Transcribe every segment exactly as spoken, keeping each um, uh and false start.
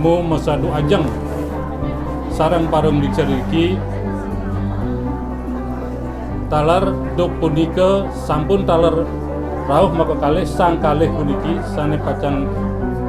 Mo masadu ajeng sareng para mriksa niki, taler duk punika sampun taler rauh makakalih sang kalih puniki sane pacang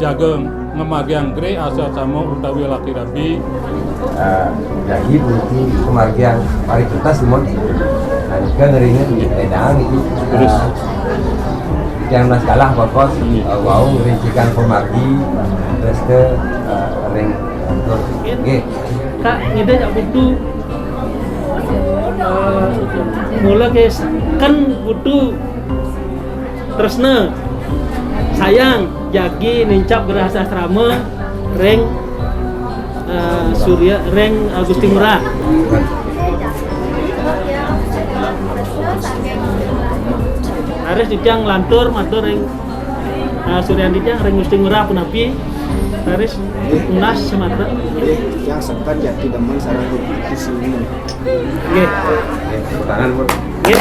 jaga ngamargiang gre asasama utawi laki rabi. Eh, jagi puniki pamargiang parituntas, Mon. Nah, nika ngeringet di pedang itu. Terus. Eh, yang nas kalah bakos, eh, wau ngerincikan pamargi, terus ke, eh, ring. Nggih. Kak, ngidih jak butuh, eh, mula ke kan butuh tresna, sayang, jagi nincap grahasasrama ring, eh, Surya, ring, eh, Gusti Ngurah. Raris titiang lantur matur ring, eh, Suryan titiang ring Gusti Ngurah punapi, raris tunas semata. Nggih, titiang sebat jati demen sareng Gusti Sini. Nggih. Nggih, tepuk tangan, Pun. Nggih.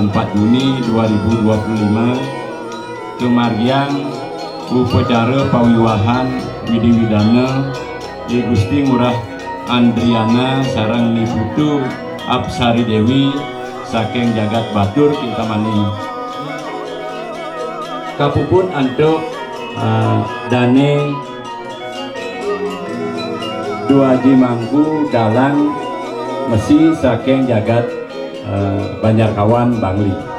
empat Juni dua ribu dua puluh lima, kumargiang upacara pawiwahan widi-widana I Gusti Ngurah Andriana sareng Ni Putu Apsari Dewi saking jagat Batur Kintamani. Kapuput antuk, eh, dane Duaji Mangku Dalang Mesi saking jagat, eh, Banjarkawan, Bangli.